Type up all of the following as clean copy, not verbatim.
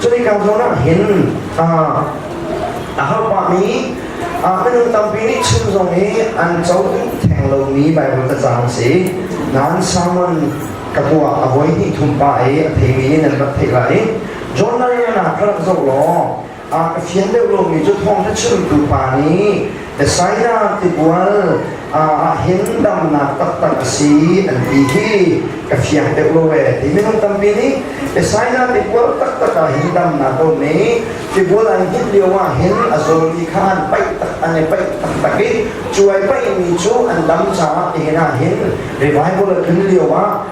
Cuni ka zawn ah hin a har pahmi minung tampi nih chim zong hi an co duh theng lomi Bible cacang a si. Nain sermon ka tuah a voi hnih thum pa i a theimi nih nan rak theih lai. John Mariana ka rak zoh law a ka fian deuh lomi cu thawngtha chimtu pa nih Bethsaida tibual ah hin damnak taktak a si an ti hi ka fiang deuh lo ee ti. Minung tampi nih Bethsaida tibual taktak ah hin damnak a um i tibual an hinh lio ah hin a zawmi kha an paih tak an i paih taktak i cu ai paihmi cu an dam caah tihin ah hin revival a tlun lio ah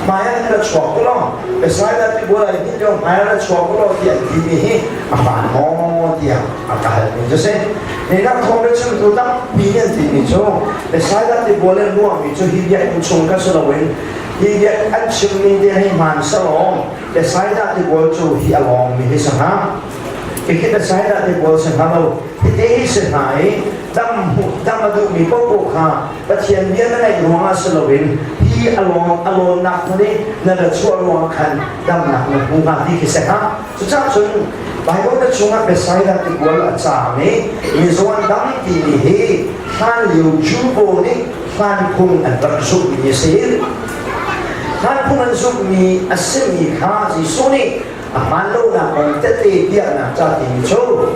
hmai ah na chuak ko law, Bethsaida tibual ai hnin lio hmai ah na chuak ko law ti an timi hi a hmaan maw tiah a ka halmi cu si. Ninak thawng le chimtu tampi nih an timi cu Bethsaida tibual in ruahmi cu hi biakinn chung kha si loin hi biak an chimmi te hi hmaan selaw Bethsaida tibual cu hi a lawngmi hi si hnga. Hihi Bethsaida tibual si hnga lo. Hiti hi si hna i dam dam a duhmi paohpaoh kha Pathian bia na ngaih ruangah si loin hi a lawng a lawnnak hmun i na ra chuah ruangah khan damnak na hmu hnga ti khi si hnga. Cucaah cun Bible na chungah Bethsaida tikual a caang i mizaw an dam timi hi hlanlio Jew pawl nih hlanphung an rak zumhmi a si. Hlanphung an zumhmi a simi kha Jesuh nih a hmaan lonak kong tete biaknak ca timi cu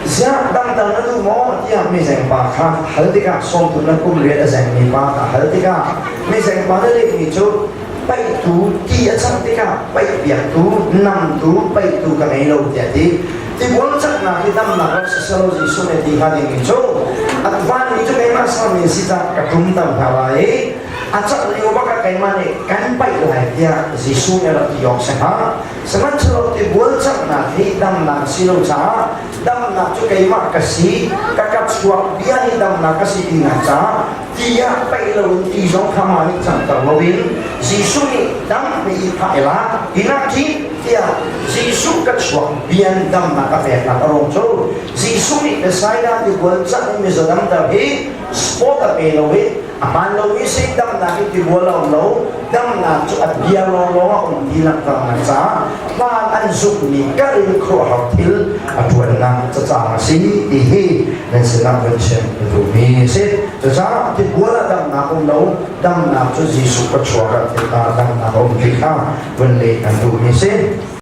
ziah dangdang na duh maw tiah mizengpa kha hal tikah, 30 le kum riat a zengmi pa kha hal tikah, mizengpa na lehmi cu paihtu ti a cang tikah paihpiaktu namtu paihtu ka ngei lo tiah ti. Tibual caknak hi damnak rak si selo. Jesuh nih ti hnga dingmi cu a vanmi cu keimah sermi si cah ka tum tam hna lai i a cak lio bak ah keimah nih kan paih lai tiah Jesuh nih a rak ti awk si hnga. Sihmanhsehlaw tibual caknak hi damnak si lo caah, damnak cu keimah ka si, ka ka chuak bia hi damnak ka si tinak caah ti ah paih loin, ti zong kha mah nih cangter loin Jesuh nih dam i phah ila ina khi tiah Jesuh ka chuak bian damnak a peknak a ruang cu Jesuh nih Bethsaida tibual cak in mizaw damter hi sport a pe lo i a hmaan lomi si. Damnak hi tibual a um lo, damnak cu a bia lawnglawng a um ti langhternak caah hmaan an zumhmi kar in khuaruahhar thil a ṭuannak cacang a si ti hi nan sinah van chim ka duhmi a si. Cucaah tibual ah damnak um lo, damnak cu Jesuh ka chuak ah damnak a um ti kha vun leh kan duhmi a si.